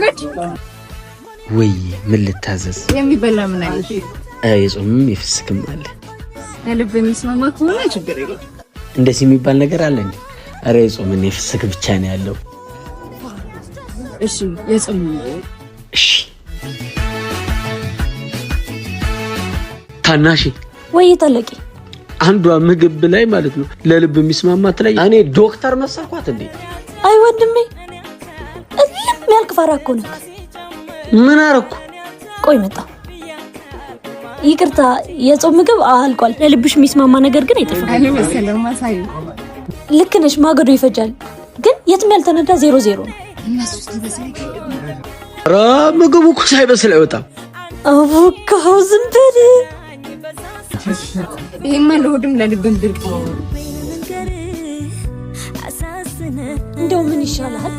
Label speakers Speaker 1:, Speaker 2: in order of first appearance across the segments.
Speaker 1: አስተናጋጅ።
Speaker 2: ወይ ምን ልታዘዝ?
Speaker 1: የሚበላ ምን አለ?
Speaker 2: የጾምም የፍስክም አለ።
Speaker 1: ለልብ የሚስማማ ከሆነ ችግር የለም።
Speaker 2: እንደዚህ የሚባል ነገር አለ እንዴ? ኧረ የጾምና የፍስክ ብቻ ነው ያለው።
Speaker 1: እሺ የጾም።
Speaker 2: እሺ ታናሽ።
Speaker 3: ወይ ታላቂ።
Speaker 2: አንዷ ምግብ ላይ ማለት ነው ለልብ የሚስማማት ላይ እኔ ዶክተር መሰልኳት እንዴ?
Speaker 3: አይ ወንድሜ፣ እልም ያልክ ፋራ እኮ ነህ።
Speaker 2: ምን አረኩ?
Speaker 3: ቆይ መጣ። ይቅርታ፣ የጾም ምግብ አልቋል። ለልብሽ የሚስማማ ነገር ግን አይጠፋም።
Speaker 1: አልበሰለም ማሳዩ።
Speaker 3: ልክ ነሽ፣ ማገዶ ይፈጃል። ግን የትም ያልተነዳ ዜሮ ዜሮ ነው።
Speaker 2: ኧረ ምግቡ እኮ ሳይበስል አይወጣም።
Speaker 3: አቦካው ዝም በል።
Speaker 1: ይሄማ ለሆድም ለልብም ድርቅ ነው።
Speaker 3: እንደው ምን ይሻላል?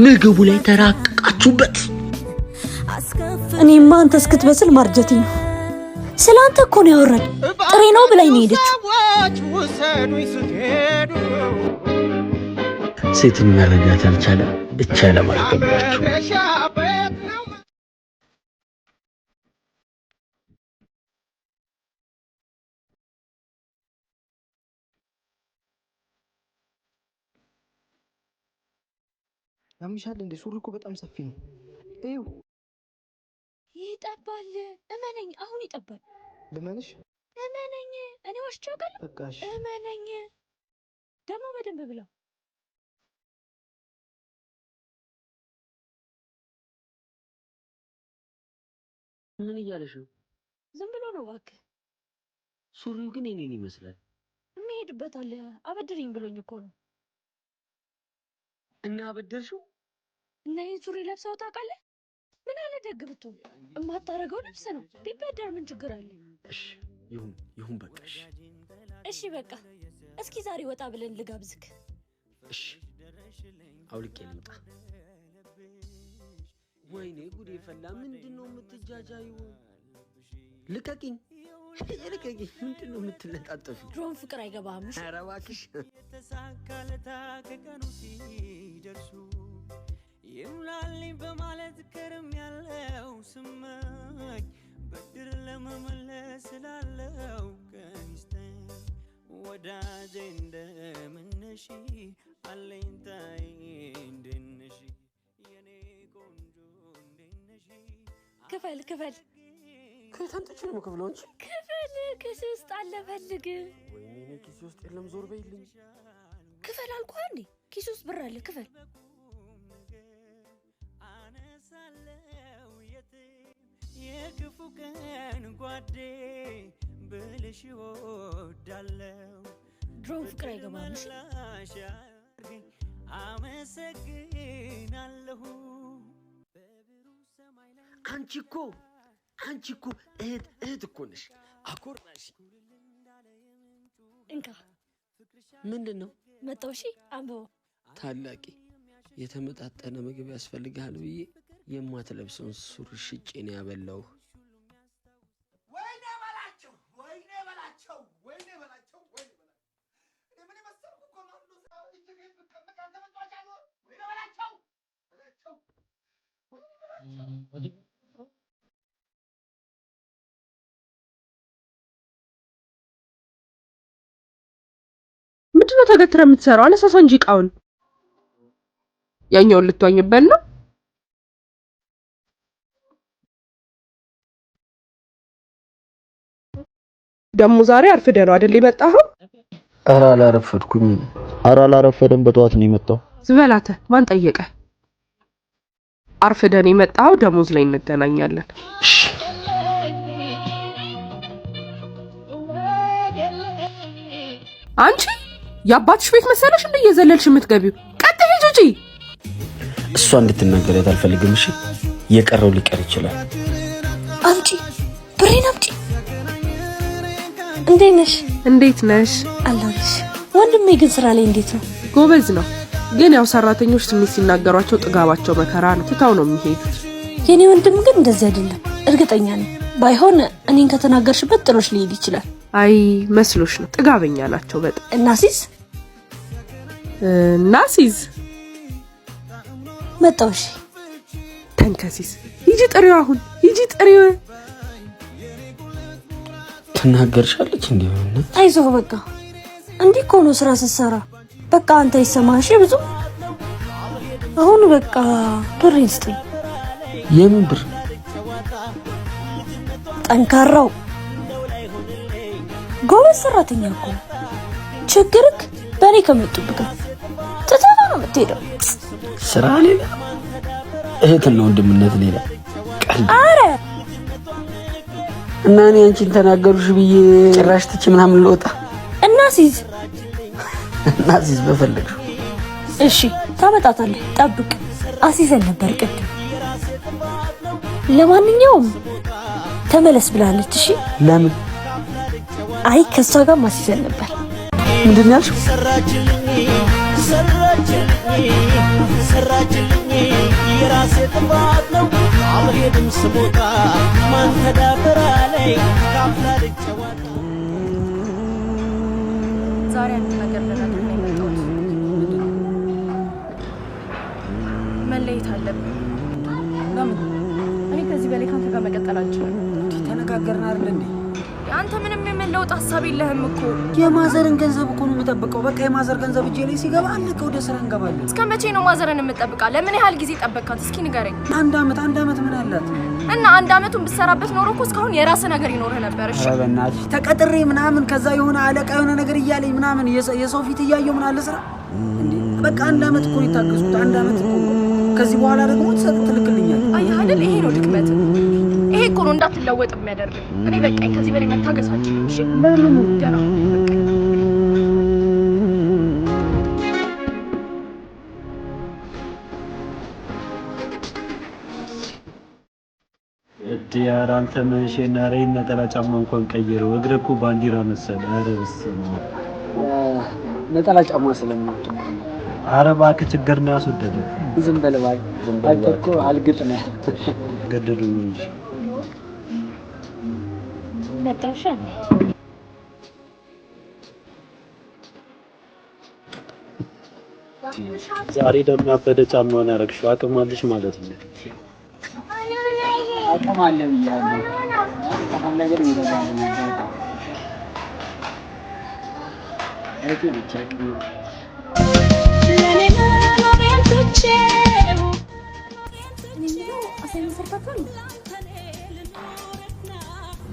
Speaker 2: ምግቡ ላይ ተራቅቃችሁበት።
Speaker 3: እኔማ አንተ እስክትበስል ማርጀቴ ነው። ስለ አንተ እኮ ነው ያወራል። ጥሬ ነው ብላኝ ነው የሄደችው።
Speaker 2: ሴትን መረዳት ያልቻለ እቻ ለማልገባችሁ።
Speaker 4: ያምሻል እንዴ? ሱሪ እኮ በጣም ሰፊ ነው። ይኸው።
Speaker 3: ይጠባል። እመነኝ፣ አሁን ይጠባል።
Speaker 4: ልመንሽ?
Speaker 3: እመነኝ፣ እኔ ዋሽቼ አውቃለሁ?
Speaker 4: በቃ እሺ።
Speaker 3: እመነኝ። ደግሞ በደንብ ብለው።
Speaker 2: ምን እያለሽ ነው?
Speaker 3: ዝም ብሎ ነው እባክህ።
Speaker 2: ሱሪው ግን የኔን ይመስላል።
Speaker 3: የሚሄድበት አለ። አበድሪኝ ብሎኝ እኮ ነው።
Speaker 2: እና አበደርሽው?
Speaker 3: እና ይህን ሱሪ ለብሰው ታውቃለህ? ምን አለ ደግ ብትሆን፣ የማታረገው ልብስ ነው። ቢበደር ምን ችግር አለ?
Speaker 2: እሺ ይሁን ይሁን፣ በቃ እሺ።
Speaker 3: እሺ በቃ እስኪ ዛሬ ወጣ ብለን ልጋብዝክ።
Speaker 2: እሺ አውልቄ ልምጣ። ወይኔ ጉዴ ፈላ። ምንድን ነው የምትጃጃዩ? ልቀቂኝ፣ ልቀቂኝ። ምንድን ነው የምትለጣጠፊው?
Speaker 3: ድሮም ፍቅር አይገባህም። እሺ?
Speaker 2: ኧረ እባክሽ።
Speaker 5: የተሳካለታ ከቀኑ ሲደርሱ ይሙላልኝ በማለት ከርም ያለው ስመኝ ብድር ለመመለስ ስላለው ቀን ይስጠኝ። ወዳጄ እንደምነሽ፣ አለኝታዬ እንደነሽ፣ የኔ ቆንጆ እንደነሽ።
Speaker 3: ክፈል ክፈል።
Speaker 2: ከየት አምጥቼ ነው የምከፍለው አንቺ?
Speaker 3: ክፈል። ኪስ ውስጥ አለ፣ ፈልግ።
Speaker 2: ወይኔ እኔ ኪሴ ውስጥ የለም፣ ዞር በይልኝ።
Speaker 3: ክፈል አልኩህ እንዴ። ኪስ ውስጥ ብር አለ፣ ክፈል።
Speaker 5: አነሳለው የክፉ ቀን ጓዴ ብልሽ እወዳለው።
Speaker 3: ድሮም ፍቅር አይገባህም። እሺ?
Speaker 5: መላሽ አድርገኝ፣ አመሰግናለሁ።
Speaker 2: አንቺ እኮ እህት እህት እኮ ነሽ። አኮራሽ።
Speaker 3: እንካ።
Speaker 2: ምንድን ነው?
Speaker 3: መጣው። እሺ አንብበው።
Speaker 2: ታላቂ የተመጣጠነ ምግብ ያስፈልግሃል ብዬ የማትለብሰውን ሱሪ ሽጬ ነው ያበላሁህ።
Speaker 6: ወይኔ በላቸው፣ ወይኔ በላቸው፣ ወይኔ በላቸው፣ ወይኔ በላቸው። እኔ ምን የመሰልኩ ኮማንዶ እጅግ ብቀመጥ አንተ መጫወቻ ነው። ወይኔ በላቸው፣ በላቸው፣ ወይኔ በላቸው።
Speaker 7: ምንድነው ተገትረ የምትሰራው? አነሳሳ እንጂ እቃውን። ያኛውን ልትዋኝበት ነው? ደግሞ ዛሬ አርፍደህ ነው አይደል የመጣኸው?
Speaker 2: ኧረ አላረፈድኩም።
Speaker 8: ኧረ አላረፈደም፣ በጠዋት ነው የመጣው።
Speaker 7: ዝበላተ ማን ጠየቀ? አርፍደህ ነው የመጣኸው። ደሞዝ ላይ እንገናኛለን። አንቺ የአባትሽ ቤት መሰለሽ እንደ እየዘለልሽ የምትገቢው? ቀጥ ሂጂ ውጪ።
Speaker 2: እሷ እንድትናገሪያት አልፈልግም። እሺ የቀረው ሊቀር ይችላል።
Speaker 3: አምጪ ብሬን አምጪ። እንዴት ነሽ?
Speaker 7: እንዴት ነሽ?
Speaker 3: አለሁልሽ። ወንድሜ ግን ስራ ላይ እንዴት ነው?
Speaker 7: ጎበዝ ነው፣ ግን ያው ሰራተኞች ትንሽ ሲናገሯቸው ጥጋባቸው መከራ ነው። ትታው ነው የሚሄዱት።
Speaker 3: የኔ ወንድም ግን እንደዚህ አይደለም፣ እርግጠኛ ነኝ። ባይሆን እኔን ከተናገርሽበት ጥሎሽ ሊሄድ ይችላል።
Speaker 7: አይ መስሎሽ ነው። ጥጋበኛ ናቸው በጣም።
Speaker 3: እና ሲስ
Speaker 7: እና ሲዝ
Speaker 3: መጣሁ። እሺ
Speaker 7: ተንከሲስ፣ ሂጂ ጥሪው፣ አሁን ሂጂ ጥሪው።
Speaker 2: ትናገርሻለች እንዲ።
Speaker 3: አይዞህ በቃ እንዲህ እኮ ነው ስራ ስትሰራ። በቃ አንተ ይሰማህ። እሺ ብዙ አሁን በቃ ብሬን ስጠኝ።
Speaker 2: የምን ብር?
Speaker 3: ጠንካራው ጎበዝ ሰራተኛ እኮ ነው። ችግርክ በእኔ ከመጡብህ ጋር ትተህ ነው የምትሄደው።
Speaker 2: ስራ ሌላ፣ እህትና ወንድምነት ሌላ። ቀልድ።
Speaker 3: አረ
Speaker 2: እና እኔ አንቺን ተናገሩሽ ብዬ ጭራሽ ትቼ ምናምን ልወጣ
Speaker 3: እና ሲዝ
Speaker 2: እና ሲዝ በፈለግሽው።
Speaker 3: እሺ ታመጣታለህ፣ ጠብቅ። አሲዘን ነበር ቅድም። ለማንኛውም ተመለስ ብላለች። እሺ
Speaker 2: ለምን?
Speaker 3: አይ ከእሷ ጋር ማስይዘን ነበር።
Speaker 2: ምንድን ነው ያልሽው?
Speaker 5: ሰራችልኝ ሰራችልኝ ሰራችልኝ የራሴ ጥፋት ነው አልሄድም ስቦታ ማን ተዳፈራለኝ ካፍላ ልጨዋታ።
Speaker 1: ዛሬ አንድ ነገር ልነግርህ ነው የመጣሁት። መለየት አለብን።
Speaker 4: ለምን?
Speaker 1: እኔ ከዚህ በላይ ከአንተ ጋር መቀጠል አልችልም።
Speaker 4: ተነጋገርን አይደል እንዴ?
Speaker 1: አንተ ምንም የመለወጥ ሀሳብ የለህም እኮ።
Speaker 4: የማዘርን ገንዘብ እኮ ነው የምጠብቀው። በቃ የማዘር ገንዘብ እጄ ላይ ሲገባ አለቀ፣ ወደ ስራ እንገባለን።
Speaker 1: እስከ መቼ ነው ማዘርን የምጠብቃት? ለምን ያህል ጊዜ ጠበቅካት? እስኪ ንገረኝ።
Speaker 4: አንድ አመት፣ አንድ አመት ምን አላት?
Speaker 1: እና አንድ አመቱን ብትሰራበት ኖሮ እኮ እስካሁን የራስህ ነገር ይኖርህ ነበር። እሺ
Speaker 4: ኧረ በእናትሽ ተቀጥሬ ምናምን ከዛ የሆነ አለቃ የሆነ ነገር እያለኝ ምናምን የሰው ፊት እያየሁ ምን አለ ስራ እንዴ? በቃ አንድ አመት እኮ ነው የታገዝኩት። አንድ አመት እኮ ነው። ከዚህ በኋላ ደግሞ ትሰጥ ትልክልኛል።
Speaker 1: አየህ አይደል? ይሄ ነው ድክመት። ይሄ እኮ ነው እንዳትለወጥ የሚያደርግ። እኔ በቃኝ፣ ከዚህ በላይ መታገስ አልችልም። እሺ ደህና ሁን፣ በቃኝ።
Speaker 9: እዲ ኧረ አንተ መንሼና ኧረ ይሄን ነጠላ ጫማ እንኳን ቀይረው። እግርህ እኮ ባንዲራ መሰለ። ኧረ በስመ አብ።
Speaker 2: ነጠላ ጫማ ስለምወድ።
Speaker 9: ኧረ እባክህ ችግር ነው ያስወደደ።
Speaker 2: ዝም በል እባክህ።
Speaker 9: ዝም በል
Speaker 2: አንተ እኮ አልግጥ ነህ።
Speaker 9: ገደዱኝ እንጂ።
Speaker 3: መጣሁ። እሺ
Speaker 9: ዛሬ ደግሞ ያበደ ጫማውን ያደረግሽው አቅም አለሽ ማለት ነው።
Speaker 2: አቅም አለ ብያለሁ። ከፈለግን እንገዛለን። እህቴ ነች አቅም።
Speaker 3: ለእኔ መኖሬን ትቼው እኔ የምለው assignment ሰርታችኋል?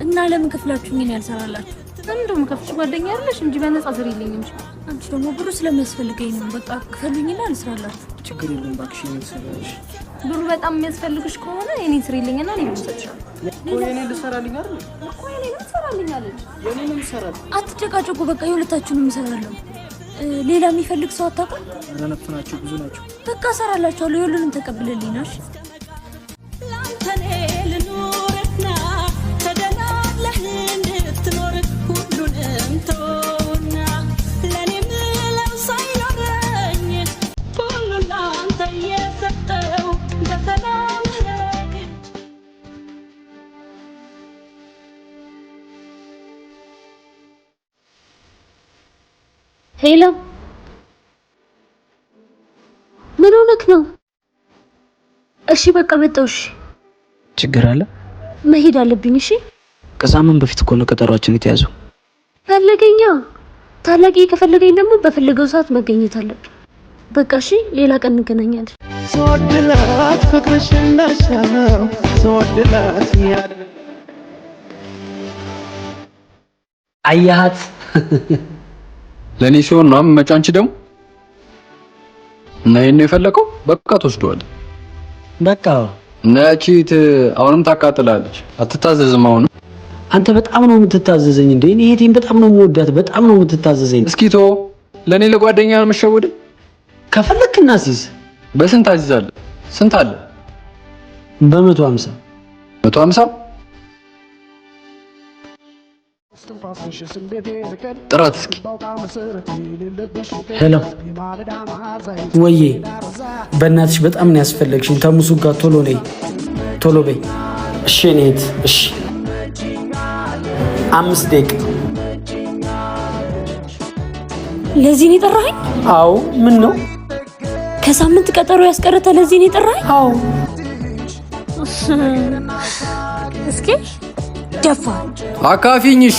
Speaker 3: እና ለምን ክፍላችሁ እኔን ያልሰራላችሁ?
Speaker 1: ለምን ደግሞ ከፍሽ ጓደኛ አይደለሽ እንጂ በነፃ ስሪልኝ እንጂ።
Speaker 3: አንቺ ደግሞ ብሩ ስለሚያስፈልገኝ ነው። በቃ ክፈሉኝና ልስራላችሁ።
Speaker 4: ችግር የለም እባክሽ፣ የኔን ትሰሪያለሽ።
Speaker 1: ብሩ በጣም የሚያስፈልግሽ ከሆነ የኔን ስሪልኝና እኔ ብሩ እሰጥሻለሁ።
Speaker 4: እኮ የኔን ልሰራልኝ አይደል?
Speaker 1: እኮ የኔንም ትሰራልኛለች።
Speaker 4: የኔንም እሰራለሁ።
Speaker 3: አትጨቃጨቁ። በቃ የሁለታችሁንም እሰራለሁ። ሌላ የሚፈልግ ሰው አታውቅም?
Speaker 4: ኧረ ነፍ ናቸው፣ ብዙ ናቸው።
Speaker 3: በቃ እሰራላችኋለሁ። የሁሉንም ተቀብለልኝ ናሽ።
Speaker 5: ላንተ እኔ ልኑርና ተደላድለህ እንድትኖር ሁሉንም ተወውና ለእኔ ምለው ሳይኖረኝ ሁሉ ላንተ እየሰጠው በሰላም ረግቼ።
Speaker 3: Hello፣ ምን ሆነክ ነው? እሺ በቃ መጣሁ። እሺ
Speaker 4: ችግር አለ?
Speaker 3: መሄድ አለብኝ። እሺ
Speaker 4: ከሳምንት በፊት እኮ ነው ቀጠሯችን የተያዘው።
Speaker 3: ፈለገኛ ታላቂ ከፈለገኝ ደግሞ በፈለገው ሰዓት መገኘት አለብኝ። በቃ እሺ፣ ሌላ ቀን እንገናኛለን።
Speaker 5: ስወድላት ፍቅርሽ እንዳሻው ስወድላት ያለ
Speaker 2: አያሃት።
Speaker 10: ለእኔ ሲሆን ነው የምመጪው። አንቺ ደግሞ እና ይሄን ነው የፈለከው? በቃ ትወስደዋለህ።
Speaker 2: በቃ
Speaker 10: እና ያቺ አሁንም ታቃጥላለች፣ አትታዘዝም። አሁንም
Speaker 2: አንተ በጣም ነው የምትታዘዘኝ እንዴ? እኔ እህቴን በጣም ነው የምወዳት፣ በጣም ነው የምትታዘዘኝ።
Speaker 10: እስኪ ተወው። ለእኔ ለጓደኛ ነው የምትሸውደኝ?
Speaker 2: ከፈለክ እናስይዝ።
Speaker 10: በስንት አዝዛለህ? ስንት አለ?
Speaker 2: በ150።
Speaker 10: 150 ጥራት እስኪ።
Speaker 2: Hello ወዬ፣ በእናትሽ በጣም ነው ያስፈለግሽኝ። ተሙሱ ጋር ቶሎ ነይ፣ ቶሎ በይ። እሺ የእኔ እህት፣ እሺ 5 ደቂቃ።
Speaker 3: ለዚህ ነው የጠራኸኝ?
Speaker 2: አዎ። ምን ነው?
Speaker 3: ከሳምንት ቀጠሮ ያስቀረተ ለዚህ ነው የጠራኸኝ?
Speaker 1: አዎ።
Speaker 3: እስኪ ደፋ
Speaker 10: አካፊኝሽ።